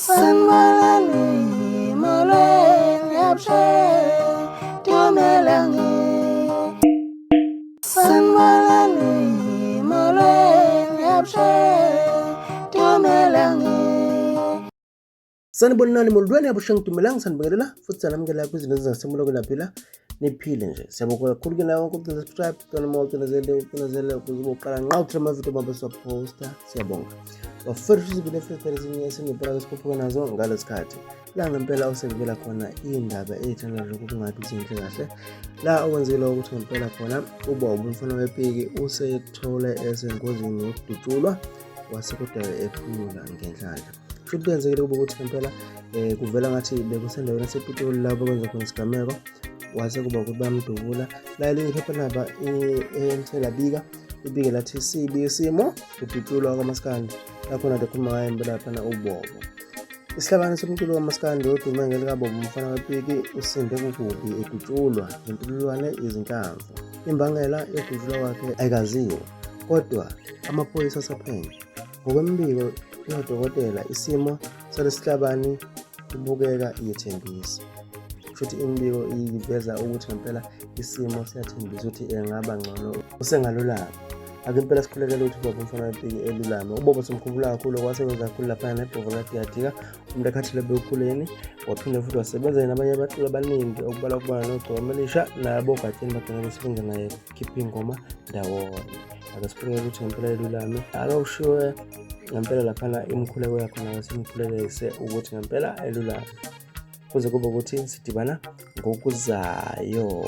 Sanibonani, molweni, abusheni, dumelang. Sanibonani, molweni, abusheni, dumelang. Sanibonani molweni abusheng dumelang sanibingelela futhi sanamukela kwizinto ezingasemula kwelaphila niphile nje. Siyabonga kakhulu ke nawe wonke ucineze subscribe cela uma ucinezele ucinezele ukuze ube uqala nqa uthola amavidiyo uma besiwaposta. Siyabonga. Bafethu sizibile futhi ezinye esingempela esikhuphuka nazo ngalesikhathi. La ngempela osekuvela khona iy'ndaba ey'thanda nje ukungabi zinhle kahle. La okwenzekile ukuthi ngempela khona uba umfana wepiki usethole esengozini yokudutshulwa wase kodwa ephumula ngenhlanhla. Futhi kwenzekile kube ukuthi ngempela um kuvela ngathi bekusendaweni yasePitoli la bekwenza khona isigameko wase kuba ukuthi bayamdubula. La elinye iphephandaba elithe labika libike lathi sibi isimo kudutshulwa kwamaskandi lakhona kade khuluma ngayo impela laphana uBobo. Isihlabani somculo kamaskandi odume ngelikaBobo umfana wepiki usinde kukubi edutshulwa ngentululwane yezinhlamvu. Imbangela yokudutshulwa kwakhe ayikaziwa kodwa amaphoyisa asaphenya. Ngokwemibiko yodokotela isimo salesihlabani kubukeka iyethembisa. Futhi imibiko iveza ukuthi ngempela isimo siyathembisa ukuthi engaba ngcono usengalulama. Ake impela sikhulekele ukuthi ubaba umfana wepiki elulame. Ubaba simkhumbula kakhulu wasebenza kakhulu laphana nebhovu kadiyadika umuntu ekhathile bekukhuleni waphinde futhi wasebenza nabanye abaculi abaningi okubalwa kubana nogcokama elisha nabo gatsheni bagcina besebenza naye khipha ingoma ndawonye. Ake sikhulekele ukuthi ngempela elulame. Ake ushiwe ngempela laphana imikhuleko yakho nayo simkhulekise ukuthi ngempela elulame kuze kube ukuthi sidibana ngokuzayo.